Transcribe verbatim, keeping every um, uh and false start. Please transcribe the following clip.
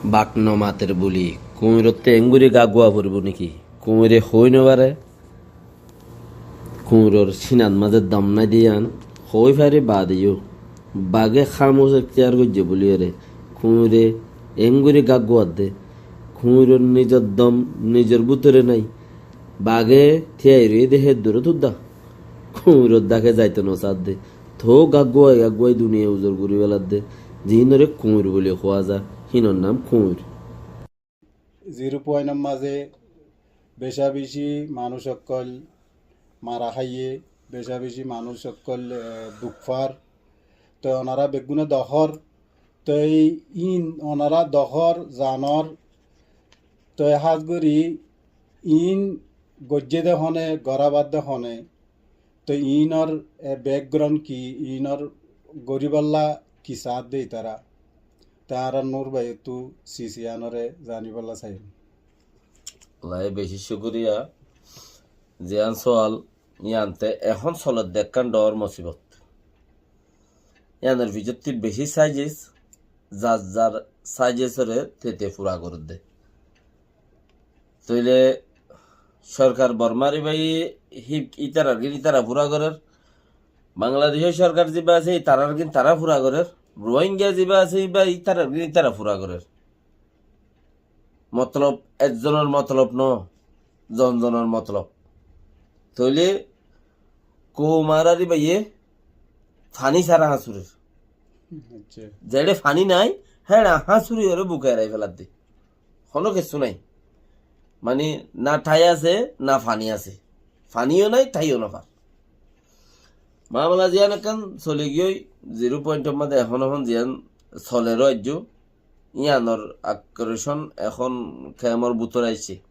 Bak no mater buli, kuñirotté enguri gaggúa foribó néki? Kuñire hoói no fare, kuñiror sinat mazé dom nái de yián hoói fare baade yó, bage hámos ektiyar goijjé buliyóre kuñire enguri gaggúa de. Kuñiror nizor dom nizor bútore nái. Bage tíai roiyé de hé dure tuddá. Kuñiror dháke zaito no saádde. Toóu gaggúai gaggúai duniyai uzor gorí féladde. Ziínore kuñir buli hoó za, híinor nam kuñir. Ziro puáinor mazé becá-becí manúic ókkol mara háiye, becá-becí manúic ókkol, e, duk fár. Toi onorá beggúne dohór, toi iín onorá dohór, zanór, toi hás gorí iín goijjé de hone, gorá baádde hone, toi iínor, e, bekgron ki, iínor goríbolla ki saádde ítara? Te añára Nur báiyottú sisi iánore zaníbolla saiyum. Lai, bicí cúkuriya. Ziyán sóal, yíante ehón soledde ekkán dhoóñr mosibot. Yíanor fiçótti bicí sáizes, zar zar sáizesóre tete fura gorédde. Tóile sorkar Bormar íbaye híb ítarar gín ítara fura gorér, Bangladecór sorkar zibá asé ítarar gín tará fura gorér, Ruáinga zibá asé íba ítarar gín ítara fura gorér. Motolob ezzonor motolob noó, zon zonor motolob. Tóile koum añárar íbaye faní sára háñsurer. Accá. Zeçé faní nái, héçe háñsuri óre buke erai féladde. Honó kessú nái. Mani, na thái asé, na faní asé. Faníyo nái, tháiyo no far. Mamela ziyán ekkán soli giyói, ziro puáintor mazé ehón ehón ziyán soler ó aijjó, yíanor akkorecón ehón kemor bútore aiccé.